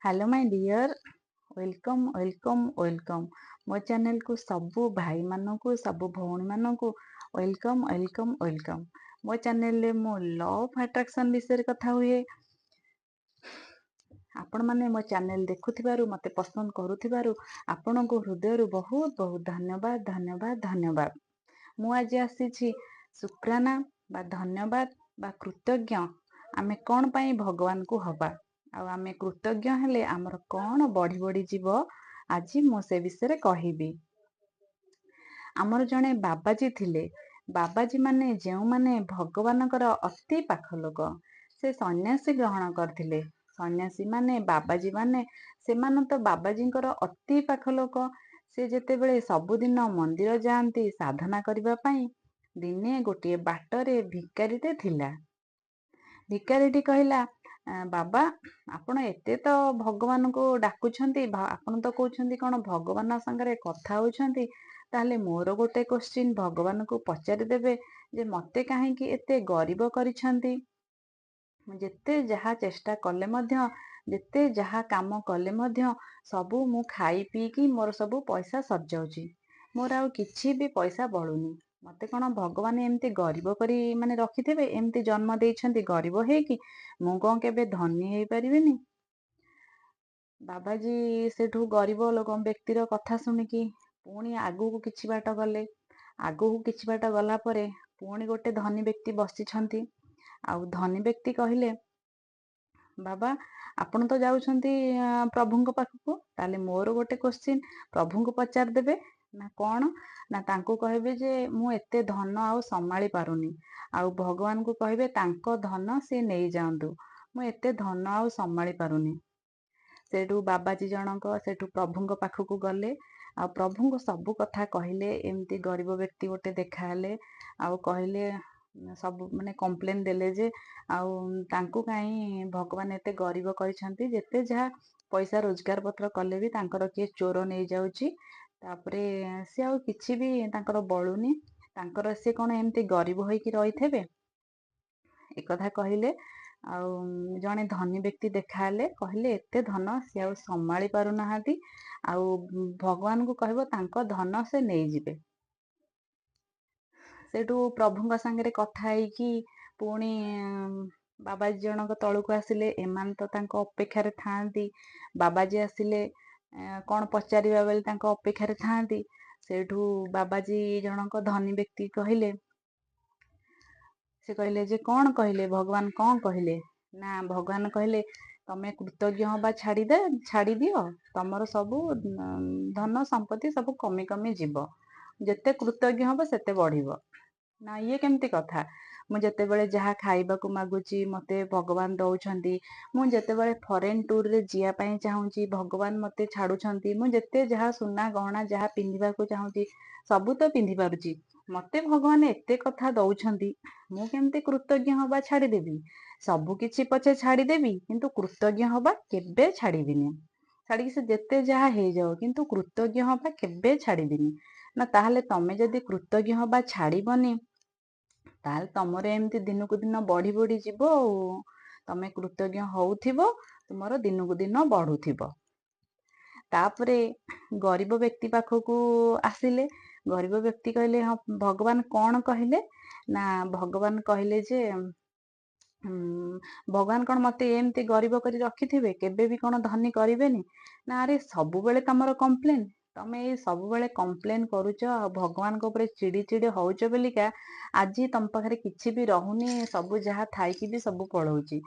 Hello my dear, welcome, welcome, welcome. ମୋ ଚ୍ୟାନେଲକୁ ସବୁ ଭାଇମାନଙ୍କୁ, ସବୁ ଭଉଣୀମାନଙ୍କୁ welcome, welcome, welcome. ମୋ ଚ୍ୟାନେଲରେ ମୁଁ ଲ ଅଫ୍ ଆଟ୍ରାକ୍ସନ୍ ବିଷୟରେ କଥା ହୁଏ। ଆପଣମାନେ ମୋ ଚ୍ୟାନେଲ ଦେଖୁଥିବାରୁ, ମୋତେ ପସନ୍ଦ କରୁଥିବାରୁ ଆପଣଙ୍କୁ ହୃଦୟରୁ ବହୁତ ବହୁତ ଧନ୍ୟବାଦ, ଧନ୍ୟବାଦ, ଧନ୍ୟବାଦ। ମୁଁ ଆଜି ଆସିଛି ଶୁକ୍ରାନା ବା ଧନ୍ୟବାଦ ବା କୃତଜ୍ଞ ଆମେ କ'ଣ ପାଇଁ ଭଗବାନଙ୍କୁ ହବା, ଆଉ ଆମେ କୃତଜ୍ଞ ହେଲେ ଆମର କ'ଣ ବଢ଼ି ବଢ଼ିଯିବ, ଆଜି ମୁଁ ସେ ବିଷୟରେ କହିବି। ଆମର ଜଣେ ବାବାଜୀ ଥିଲେ। ବାବାଜୀ ମାନେ ଯେଉଁମାନେ ଭଗବାନଙ୍କର ଅତି ପାଖ ଲୋକ, ସେ ସନ୍ନ୍ୟାସୀ ଗ୍ରହଣ କରିଥିଲେ। ସନ୍ନ୍ୟାସୀ ମାନେ, ବାବାଜୀ ମାନେ, ସେମାନେ ତ ବାବାଜୀଙ୍କର ଅତି ପାଖ ଲୋକ। ସେ ଯେତେବେଳେ ସବୁଦିନ ମନ୍ଦିର ଯାଆନ୍ତି ସାଧନା କରିବା ପାଇଁ, ଦିନେ ଗୋଟିଏ ବାଟରେ ଭିକାରୀଟେ ଥିଲା। ଭିକାରୀଟି କହିଲା, ବାବା, ଆପଣ ଏତେ ତ ଭଗବାନଙ୍କୁ ଡାକୁଛନ୍ତି, ଆପଣ ତ କହୁଛନ୍ତି କ'ଣ ଭଗବାନ ସାଙ୍ଗରେ କଥା ହଉଛନ୍ତି, ତାହେଲେ ମୋର ଗୋଟେ କୋଶ୍ଚିନ୍ ଭଗବାନଙ୍କୁ ପଚାରିଦେବେ ଯେ ମୋତେ କାହିଁକି ଏତେ ଗରିବ କରିଛନ୍ତି? ମୁଁ ଯେତେ ଯାହା ଚେଷ୍ଟା କଲେ ମଧ୍ୟ, ଯେତେ ଯାହା କାମ କଲେ ମଧ୍ୟ, ସବୁ ମୁଁ ଖାଇ ପିଇକି ମୋର ସବୁ ପଇସା ସରିଯାଉଛି, ମୋର ଆଉ କିଛି ବି ପଇସା ବଳୁନି। ମୋତେ କ'ଣ ଭଗବାନ ଏମିତି ଗରିବ କରି ମାନେ ରଖିଥିବେ? ଏମିତି ଜନ୍ମ ଦେଇଛନ୍ତି ଗରିବ ହେଇକି, ମୁଁ କ'ଣ କେବେ ଧନୀ ହେଇପାରିବିନି? ବାବାଜୀ ସେଠୁ ଗରିବ ଲୋକ ବ୍ୟକ୍ତିର କଥା ଶୁଣିକି ପୁଣି ଆଗକୁ କିଛି ବାଟ ଗଲେ। ଆଗକୁ କିଛି ବାଟ ଗଲା ପରେ ପୁଣି ଗୋଟେ ଧନୀ ବ୍ୟକ୍ତି ବସିଛନ୍ତି। ଆଉ ଧନୀ ବ୍ୟକ୍ତି କହିଲେ, ବାବା, ଆପଣ ତ ଯାଉଛନ୍ତି ପ୍ରଭୁଙ୍କ ପାଖକୁ, ତାହେଲେ ମୋର ଗୋଟେ କୋଶ୍ଚିନ୍ ପ୍ରଭୁଙ୍କୁ ପଚାରିଦେବେ। ନା କ'ଣ? ନା ତାଙ୍କୁ କହିବେ ଯେ ମୁଁ ଏତେ ଧନ ଆଉ ସମ୍ଭାଳି ପାରୁନି, ଆଉ ଭଗବାନଙ୍କୁ କହିବେ ତାଙ୍କ ଧନ ସେ ନେଇଯାଆନ୍ତୁ, ମୁଁ ଏତେ ଧନ ଆଉ ସମ୍ଭାଳି ପାରୁନି। ସେଇଠୁ ବାବାଜୀ ଜଣକ ସେଠୁ ପ୍ରଭୁଙ୍କ ପାଖକୁ ଗଲେ ଆଉ ପ୍ରଭୁଙ୍କୁ ସବୁ କଥା କହିଲେ। ଏମିତି ଗରିବ ବ୍ୟକ୍ତି ଗୋଟେ ଦେଖାହେଲେ ଆଉ କହିଲେ, ସବୁ ମାନେ କମ୍ପ୍ଲେନ୍ ଦେଲେ ଯେ ଆଉ ତାଙ୍କୁ କାହିଁ ଭଗବାନ ଏତେ ଗରିବ କରିଛନ୍ତି, ଯେତେ ଯାହା ପଇସା ରୋଜଗାର ପତ୍ର କଲେ ବି ତାଙ୍କର କିଏ ଚୋର ନେଇଯାଉଛି, ତାପରେ ସେ ଆଉ କିଛି ବି ତାଙ୍କର ବଳୁନି, ତାଙ୍କର ସେ କ'ଣ ଏମିତି ଗରିବ ହେଇକି ରହିଥିବେ? ଏକଥା କହିଲେ। ଆଉ ଜଣେ ଧନୀ ବ୍ୟକ୍ତି ଦେଖାହେଲେ, କହିଲେ ଏତେ ଧନ ସେ ଆଉ ସମ୍ଭାଳି ପାରୁନାହାନ୍ତି, ଆଉ ଭଗବାନଙ୍କୁ କହିବ ତାଙ୍କ ଧନ ସେ ନେଇଯିବେ। ସେଇଠୁ ପ୍ରଭୁଙ୍କ ସାଙ୍ଗରେ କଥା ହେଇକି ପୁଣି ବାବାଜୀ ଜଣକ ତଳକୁ ଆସିଲେ। ଏମାନେ ତ ତାଙ୍କ ଅପେକ୍ଷାରେ ଥାଆନ୍ତି, ବାବାଜୀ ଆସିଲେ କ'ଣ ପଚାରିବା ବେଳେ ତାଙ୍କ ଅପେକ୍ଷାରେ ଥାଆନ୍ତି। ସେଇଠୁ ବାବାଜୀ ଜଣକ ଧନୀ ବ୍ୟକ୍ତି କହିଲେ, ସେ କହିଲେ ଯେ କ'ଣ କହିଲେ ଭଗବାନ, କ'ଣ କହିଲେ? ନା ଭଗବାନ କହିଲେ ତମେ କୃତଜ୍ଞ ହବା ଛାଡ଼ିଦିଅ, ତମର ସବୁ ଧନ ସମ୍ପତ୍ତି ସବୁ କମି କମି ଯିବ, ଯେତେ କୃତଜ୍ଞ ହବ ସେତେ ବଢ଼ିବ। ନା ଇଏ କେମିତି କଥା? ମୁଁ ଯେତେବେଳେ ଯାହା ଖାଇବାକୁ ମାଗୁଛି ମୋତେ ଭଗବାନ ଦଉଛନ୍ତି, ମୁଁ ଯେତେବେଳେ ଫରେନ୍ ଟୁର୍ରେ ଯିବା ପାଇଁ ଚାହୁଁଛି ଭଗବାନ ମୋତେ ଛାଡ଼ୁଛନ୍ତି, ମୁଁ ଯେତେ ଯାହା ସୁନା ଗହଣା ଯାହା ପିନ୍ଧିବାକୁ ଚାହୁଁଛି ସବୁ ତ ପିନ୍ଧି ପାରୁଛି, ମୋତେ ଭଗବାନ ଏତେ କଥା ଦଉଛନ୍ତି, ମୁଁ କେମିତି କୃତଜ୍ଞ ହବା ଛାଡ଼ିଦେବି? ସବୁ କିଛି ପଛେ ଛାଡ଼ିଦେବି, କିନ୍ତୁ କୃତଜ୍ଞ ହବା କେବେ ଛାଡ଼ିବିନି। ଛାଡ଼ିକି ସେ ଯେତେ ଯାହା ହେଇଯାଉ, କିନ୍ତୁ କୃତଜ୍ଞ ହବା କେବେ ଛାଡ଼ିବିନି। ନା ତାହେଲେ ତମେ ଯଦି କୃତଜ୍ଞ ହବା ଛାଡ଼ିବନି, ତାହେଲେ ତମର ଏମିତି ଦିନକୁ ଦିନ ବଢ଼ି ବଢ଼ି ଯିବ, ଆଉ ତମେ କୃତଜ୍ଞ ହଉଥିବ, ତୁମର ଦିନକୁ ଦିନ ବଢ଼ୁଥିବ। ତାପରେ ଗରିବ ବ୍ୟକ୍ତି ପାଖକୁ ଆସିଲେ। ଗରିବ ବ୍ୟକ୍ତି କହିଲେ, ହଁ ଭଗବାନ କ'ଣ କହିଲେ? ନା ଭଗବାନ କହିଲେ ଯେ ଭଗବାନ କ'ଣ ମତେ ଏମିତି ଗରିବ କରି ରଖିଥିବେ, କେବେ ବି କ'ଣ ଧନୀ କରିବେନି? ନା ଆରେ ସବୁବେଳେ ତମର କମ୍ପ୍ଲେନ୍, ତମେ ଏଇ ସବୁବେଳେ କମ୍ପ୍ଲେନ୍ କରୁଛ ଆଉ ଭଗବାନଙ୍କ ଉପରେ ଚିଡ଼ି ଚିଡ଼ି ହଉଛ ବୋଲିକା ଆଜି ତମ ପାଖରେ କିଛି ବି ରହୁନି, ସବୁ ଯାହା ଥାଇକି ବି ସବୁ ପଳଉଛି।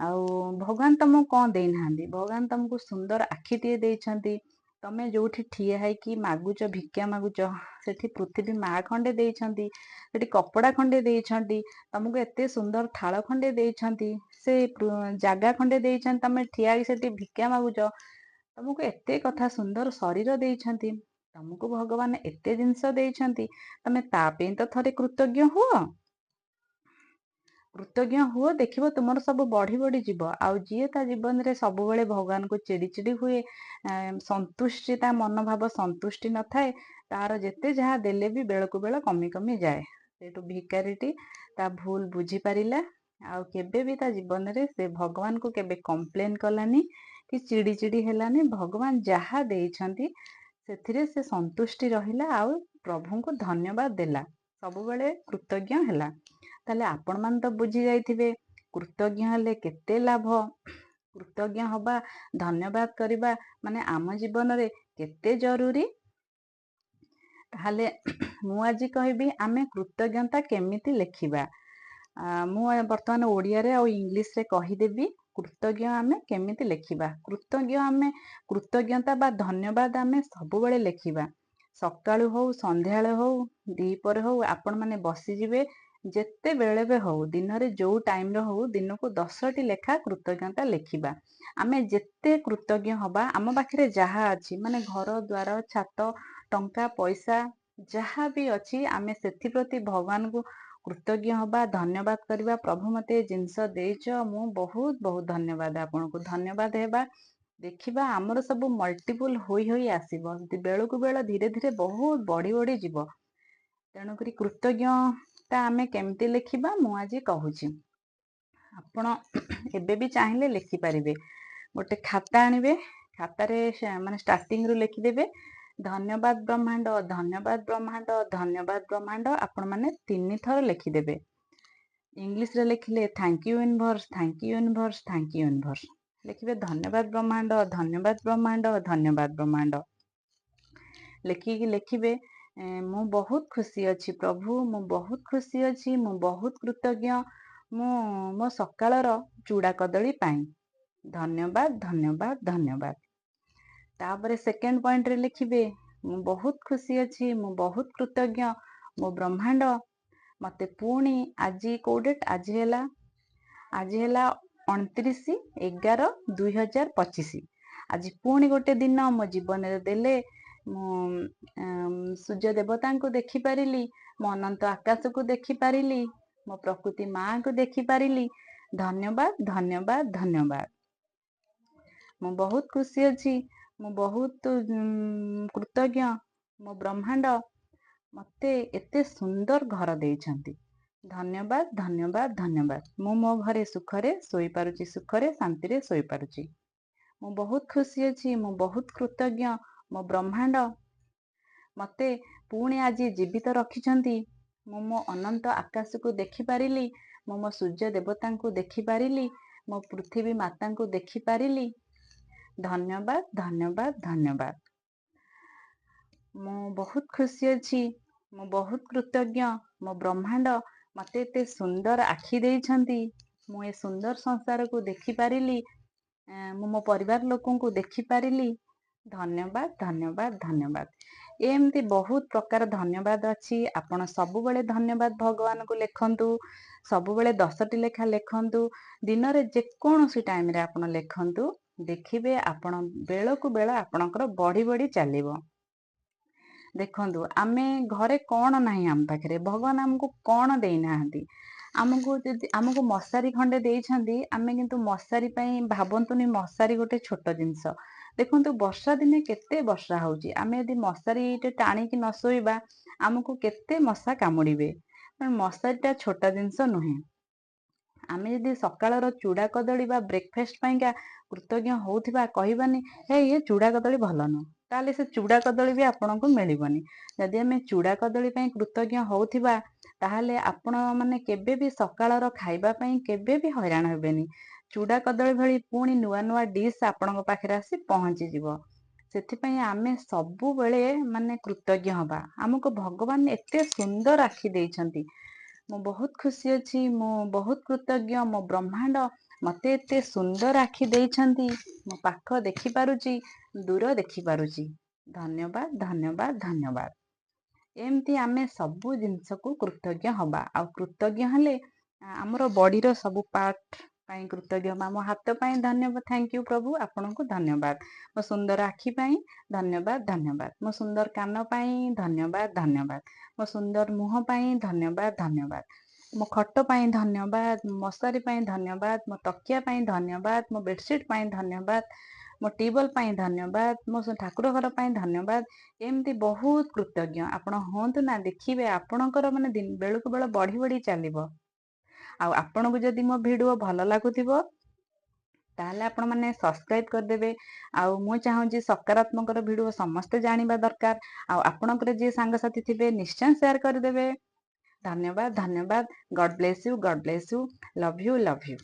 ଆଉ ଭଗବାନ ତମକୁ କ'ଣ ଦେଇନାହାନ୍ତି? ଭଗବାନ ତମକୁ ସୁନ୍ଦର ଆଖିଟିଏ ଦେଇଛନ୍ତି, ତମେ ଯୋଉଠି ଠିଆ ହେଇକି ମାଗୁଛ, ଭିକ୍ଷା ମାଗୁଛ, ସେଠି ପୃଥିବୀ ମା ଖଣ୍ଡେ ଦେଇଛନ୍ତି, ସେଠି କପଡ଼ା ଖଣ୍ଡେ ଦେଇଛନ୍ତି, ତମକୁ ଏତେ ସୁନ୍ଦର ଥାଳ ଖଣ୍ଡେ ଦେଇଛନ୍ତି, ସେ ଜାଗା ଖଣ୍ଡେ ଦେଇଛନ୍ତି, ତମେ ଠିଆ ହେଇକି ସେଠି ଭିକ୍ଷା ମାଗୁଛ, ତମକୁ ଏତେ କଥା ସୁନ୍ଦର ଶରୀର ଦେଇଛନ୍ତି, ତମକୁ ଭଗବାନ ଏତେ ଜିନିଷ ଦେଇଛନ୍ତି, ତମେ ତା ପାଇଁ ତ ଥରେ କୃତଜ୍ଞ ହୁଅ। କୃତଜ୍ଞ ହୁଅ, ଦେଖିବ ତୁମର ସବୁ ବଢ଼ି ବଢ଼ି ଯିବ। ଆଉ ଯିଏ ତା ଜୀବନରେ ସବୁବେଳେ ଭଗବାନଙ୍କୁ ଚିଡ଼ି ଚିଡ଼ି ହୁଏ, ସନ୍ତୁଷ୍ଟି ତା ମନୋଭାବ ସନ୍ତୁଷ୍ଟି ନଥାଏ, ତାର ଯେତେ ଯାହା ଦେଲେ ବି ବେଳକୁ ବେଳ କମି କମି ଯାଏ। ସେଇଠୁ ଭିକାରୀଟି ତା ଭୁଲ ବୁଝିପାରିଲା, ଆଉ କେବେ ବି ତା ଜୀବନରେ ସେ ଭଗବାନଙ୍କୁ କେବେ କମ୍ପ୍ଲେନ୍ କଲାନି, କି ଚିଡ଼ି ଚିଡ଼ି ହେଲାନି। ଭଗବାନ ଯାହା ଦେଇଛନ୍ତି ସେଥିରେ ସେ ସନ୍ତୁଷ୍ଟି ରହିଲା ଆଉ ପ୍ରଭୁଙ୍କୁ ଧନ୍ୟବାଦ ଦେଲା, ସବୁବେଳେ କୃତଜ୍ଞ ହେଲା। ତାହେଲେ ଆପଣମାନେ ତ ବୁଝି ଯାଇଥିବେ କୃତଜ୍ଞ ହେଲେ କେତେ ଲାଭ। କୃତଜ୍ଞ ହବା, ଧନ୍ୟବାଦ କରିବା ମାନେ ଆମ ଜୀବନରେ କେତେ ଜରୁରୀ। ତାହେଲେ ମୁଁ ଆଜି କହିବି ଆମେ କୃତଜ୍ଞତା କେମିତି ଲେଖିବା। ମୁଁ ବର୍ତ୍ତମାନ ଓଡ଼ିଆରେ ଆଉ ଇଂଲିଶରେ କହିଦେବି କୃତଜ୍ଞ ଆମେ କେମିତି ଲେଖିବା। କୃତଜ୍ଞ ଆମେ, କୃତଜ୍ଞତା ବା ଧନ୍ୟବାଦ ଆମେ ସବୁବେଳେ ଲେଖିବା। ସକାଳୁ ହଉ, ସନ୍ଧ୍ୟାବେଳେ ହଉ, ଦ୍ୱିପହରେ ହଉ, ଆପଣମାନେ ବସିଯିବେ, ଯେତେବେଳେ ବି ହଉ, ଦିନରେ ଯୋଉ ଟାଇମରେ ହଉ, ଦିନକୁ 10ଟି ଲେଖା କୃତଜ୍ଞତା ଲେଖିବା। ଆମେ ଯେତେ କୃତଜ୍ଞ ହବା, ଆମ ପାଖରେ ଯାହା ଅଛି, ମାନେ ଘର ଦ୍ୱାର, ଛାତ, ଟଙ୍କା ପଇସା ଯାହା ବି ଅଛି, ଆମେ ସେଥିପ୍ରତି ଭଗବାନଙ୍କୁ କୃତଜ୍ଞ ହବା, ଧନ୍ୟବାଦ କରିବା। ପ୍ରଭୁ, ମତେ ଏ ଜିନିଷ ଦେଇଛ, ମୁଁ ବହୁତ ବହୁତ ଧନ୍ୟବାଦ ଆପଣଙ୍କୁ। ଧନ୍ୟବାଦ ହେବା, ଦେଖିବା ଆମର ସବୁ ମଲ୍ଟିପୁଲ ହୋଇ ହୋଇ ଆସିବ। ବେଳକୁ ବେଳ ଧୀରେ ଧୀରେ ବହୁତ ବଢି ବଢି ଯିବ। ତେଣୁକରି କୃତଜ୍ଞତା ଆମେ କେମିତି ଲେଖିବା ମୁଁ ଆଜି କହୁଛି। ଆପଣ ଏବେ ବି ଚାହିଁଲେ ଲେଖିପାରିବେ। ଗୋଟେ ଖାତା ଆଣିବେ, ଖାତାରେ ମାନେ ଷ୍ଟାର୍ଟିଂରୁ ଲେଖିଦେବେ, ଧନ୍ୟବାଦ ବ୍ରହ୍ମାଣ୍ଡ, ଧନ୍ୟବାଦ ବ୍ରହ୍ମାଣ୍ଡ, ଧନ୍ୟବାଦ ବ୍ରହ୍ମାଣ୍ଡ। ଆପଣମାନେ 3 ଥର ଲେଖିଦେବେ। ଇଂଲିଶରେ ଲେଖିଲେ "Thank you universe, thank you universe, thank you universe" ଲେଖିବେ। ଧନ୍ୟବାଦ ବ୍ରହ୍ମାଣ୍ଡ, ଧନ୍ୟବାଦ ବ୍ରହ୍ମାଣ୍ଡ, ଧନ୍ୟବାଦ ବ୍ରହ୍ମାଣ୍ଡ ଲେଖିକି ଲେଖିବେ, ମୁଁ ବହୁତ ଖୁସି ଅଛି ପ୍ରଭୁ, ମୁଁ ବହୁତ ଖୁସି ଅଛି, ମୁଁ ବହୁତ କୃତଜ୍ଞ, ମୁଁ ମୋ ସକାଳର ଚୁଡ଼ା କଦଳୀ ପାଇଁ। ଧନ୍ୟବାଦ, ଧନ୍ୟବାଦ, ଧନ୍ୟବାଦ। ତାପରେ ସେକେଣ୍ଡ ପଏଣ୍ଟରେ ଲେଖିବେ, ମୁଁ ବହୁତ ଖୁସି ଅଛି, ମୁଁ ବହୁତ କୃତଜ୍ଞ, ମୋ ବ୍ରହ୍ମାଣ୍ଡ ମତେ ପୁଣି ଆଜି କୋଉ ଡେଟ୍? ଆଜି ହେଲା 29/11/2025। ଆଜି ପୁଣି ଗୋଟେ ଦିନ ମୋ ଜୀବନରେ ଦେଲେ। ମୁଁ ସୂର୍ଯ୍ୟ ଦେବତାଙ୍କୁ ଦେଖିପାରିଲି, ମୁଁ ଅନନ୍ତ ଆକାଶକୁ ଦେଖିପାରିଲି, ମୋ ପ୍ରକୃତି ମାଙ୍କୁ ଦେଖିପାରିଲି। ଧନ୍ୟବାଦ, ଧନ୍ୟବାଦ, ଧନ୍ୟବାଦ। ମୁଁ ବହୁତ ଖୁସି ଅଛି, ମୁଁ ବହୁତ କୃତଜ୍ଞ, ମୋ ବ୍ରହ୍ମାଣ୍ଡ ମତେ ଏତେ ସୁନ୍ଦର ଘର ଦେଇଛନ୍ତି। ଧନ୍ୟବାଦ, ଧନ୍ୟବାଦ, ଧନ୍ୟବାଦ। ମୁଁ ମୋ ଘରେ ସୁଖରେ ଶୋଇପାରୁଛି, ସୁଖରେ ଶାନ୍ତିରେ ଶୋଇପାରୁଛି। ମୁଁ ବହୁତ ଖୁସି ଅଛି, ମୁଁ ବହୁତ କୃତଜ୍ଞ, ମୋ ବ୍ରହ୍ମାଣ୍ଡ ମତେ ପୁଣି ଆଜି ଜୀବିତ ରଖିଛନ୍ତି। ମୁଁ ମୋ ଅନନ୍ତ ଆକାଶକୁ ଦେଖିପାରିଲି, ମୁଁ ମୋ ସୂର୍ଯ୍ୟ ଦେବତାଙ୍କୁ ଦେଖିପାରିଲି, ମୋ ପୃଥିବୀ ମାତାଙ୍କୁ ଦେଖିପାରିଲି। ଧନ୍ୟବାଦ, ଧନ୍ୟବାଦ, ଧନ୍ୟବାଦ। ମୁଁ ବହୁତ ଖୁସି ଅଛି, ମୁଁ ବହୁତ କୃତଜ୍ଞ, ମୋ ବ୍ରହ୍ମାଣ୍ଡ ମତେ ଏତେ ସୁନ୍ଦର ଆଖି ଦେଇଛନ୍ତି। ମୁଁ ଏ ସୁନ୍ଦର ସଂସାରକୁ ଦେଖିପାରିଲି, ମୁଁ ମୋ ପରିବାର ଲୋକଙ୍କୁ ଦେଖିପାରିଲି। ଧନ୍ୟବାଦ, ଧନ୍ୟବାଦ, ଧନ୍ୟବାଦ। ଏମିତି ବହୁତ ପ୍ରକାର ଧନ୍ୟବାଦ ଅଛି। ଆପଣ ସବୁବେଳେ ଧନ୍ୟବାଦ ଭଗବାନଙ୍କୁ ଲେଖନ୍ତୁ, ସବୁବେଳେ 10ଟି ଲେଖା ଲେଖନ୍ତୁ। ଦିନରେ ଯେକୌଣସି ଟାଇମରେ ଆପଣ ଲେଖନ୍ତୁ, ଦେଖିବେ ଆପଣ ବେଳକୁ ବେଳ ଆପଣଙ୍କର ବଢି ବଢି ଚାଲିବ। ଦେଖନ୍ତୁ, ଆମେ ଘରେ କଣ ନାହିଁ ଆମ ପାଖରେ? ଭଗବାନ ଆମକୁ କଣ ଦେଇନାହାନ୍ତି? ଆମକୁ ଯଦି ଆମକୁ ମଶାରୀ ଖଣ୍ଡେ ଦେଇଛନ୍ତି, ଆମେ କିନ୍ତୁ ମଶାରୀ ପାଇଁ ଭାବନ୍ତୁନି ମଶାରୀ ଗୋଟେ ଛୋଟ ଜିନିଷ। ଦେଖନ୍ତୁ, ବର୍ଷା ଦିନେ କେତେ ବର୍ଷା ହଉଛି। ଆମେ ଯଦି ମଶାରୀଟେ ଟାଣିକି ନ ଶୋଇବା, ଆମକୁ କେତେ ମଶା କାମୁଡିବେ। ମଶାରୀଟା ଛୋଟ ଜିନିଷ ନୁହେଁ। ଆମେ ଯଦି ସକାଳର ଚୁଡ଼ା କଦଳୀ ବା ବ୍ରେକଫାଷ୍ଟ ପାଇଁକା କୃତଜ୍ଞ ହଉଥିବା, କହିବାନି ହେ ଇଏ ଚୁଡ଼ା କଦଳୀ ଭଲ ନୁହଁ, ତାହେଲେ ସେ ଚୁଡ଼ା କଦଳୀ ବି ଆପଣଙ୍କୁ ମିଳିବନି। ଯଦି ଆମେ ଚୁଡ଼ା କଦଳୀ ପାଇଁ କୃତଜ୍ଞ ହଉଥିବା, ତାହେଲେ ଆପଣ ମାନେ କେବେ ବି ସକାଳର ଖାଇବା ପାଇଁ କେବେ ବି ହଇରାଣ ହେବେନି। ଚୁଡ଼ା କଦଳୀ ଭଳି ପୁଣି ନୂଆ ନୂଆ ଡିସ୍ ଆପଣଙ୍କ ପାଖରେ ଆସି ପହଞ୍ଚିଯିବ। ସେଥିପାଇଁ ଆମେ ସବୁବେଳେ ମାନେ କୃତଜ୍ଞ ହବା। ଆମକୁ ଭଗବାନ ଏତେ ସୁନ୍ଦର ଆଖି ଦେଇଛନ୍ତି। ମୁଁ ବହୁତ ଖୁସି ଅଛି, ମୁଁ ବହୁତ କୃତଜ୍ଞ, ମୋ ବ୍ରହ୍ମାଣ୍ଡ ମତେ ଏତେ ସୁନ୍ଦର ଆଖି ଦେଇଛନ୍ତି। ମୁଁ ପାଖ ଦେଖିପାରୁଛି, ଦୂର ଦେଖିପାରୁଛି। ଧନ୍ୟବାଦ, ଧନ୍ୟବାଦ, ଧନ୍ୟବାଦ। ଏମିତି ଆମେ ସବୁ ଜିନିଷକୁ କୃତଜ୍ଞ ହବା। ଆଉ କୃତଜ୍ଞ ହେଲେ ଆମର ବଡିର ସବୁ ପାର୍ଟ ପାଇଁ କୃତଜ୍ଞ ହବା। ଆମ ହାତ ପାଇଁ ଧନ୍ୟବାଦ, thank you ପ୍ରଭୁ, ଆପଣଙ୍କୁ ଧନ୍ୟବାଦ। ମୋ ସୁନ୍ଦର ଆଖି ପାଇଁ ଧନ୍ୟବାଦ, ଧନ୍ୟବାଦ। ମୋ ସୁନ୍ଦର କାନ ପାଇଁ ଧନ୍ୟବାଦ, ଧନ୍ୟବାଦ। ମୋ ସୁନ୍ଦର ମୁହଁ ପାଇଁ ଧନ୍ୟବାଦ, ଧନ୍ୟବାଦ। ମୋ ଖଟ ପାଇଁ ଧନ୍ୟବାଦ, ମଶାରୀ ପାଇଁ ଧନ୍ୟବାଦ, ମୋ ତକିଆ ପାଇଁ ଧନ୍ୟବାଦ, ମୋ ବେଡସିଟ୍ ପାଇଁ ଧନ୍ୟବାଦ, ମୋ ଟେବଲ ପାଇଁ ଧନ୍ୟବାଦ, ମୋ ଠାକୁର ଘର ପାଇଁ ଧନ୍ୟବାଦ। ଏମିତି ବହୁତ କୃତଜ୍ଞ ଆପଣ ହୁଅନ୍ତୁ ନା, ଦେଖିବେ ଆପଣଙ୍କର ମାନେ ବେଳକୁ ବେଳ ବଢି ବଢି ଚାଲିବ। ଆଉ ଆପଣଙ୍କୁ ଯଦି ମୋ ଭିଡିଓ ଭଲ ଲାଗୁଥିବ, ତାହେଲେ ଆପଣମାନେ ସବସ୍କ୍ରାଇବ୍ କରିଦେବେ। ଆଉ ମୁଁ ଚାହୁଁଛି ସକାରାତ୍ମକର ଭିଡ଼ିଓ ସମସ୍ତେ ଜାଣିବା ଦରକାର। ଆଉ ଆପଣଙ୍କର ଯିଏ ସାଙ୍ଗସାଥି ଥିବେ, ନିଶ୍ଚୟ ସେୟାର କରିଦେବେ। ଧନ୍ୟବାଦ, ଧନ୍ୟବାଦ। God bless you, God bless you. Love you, love you.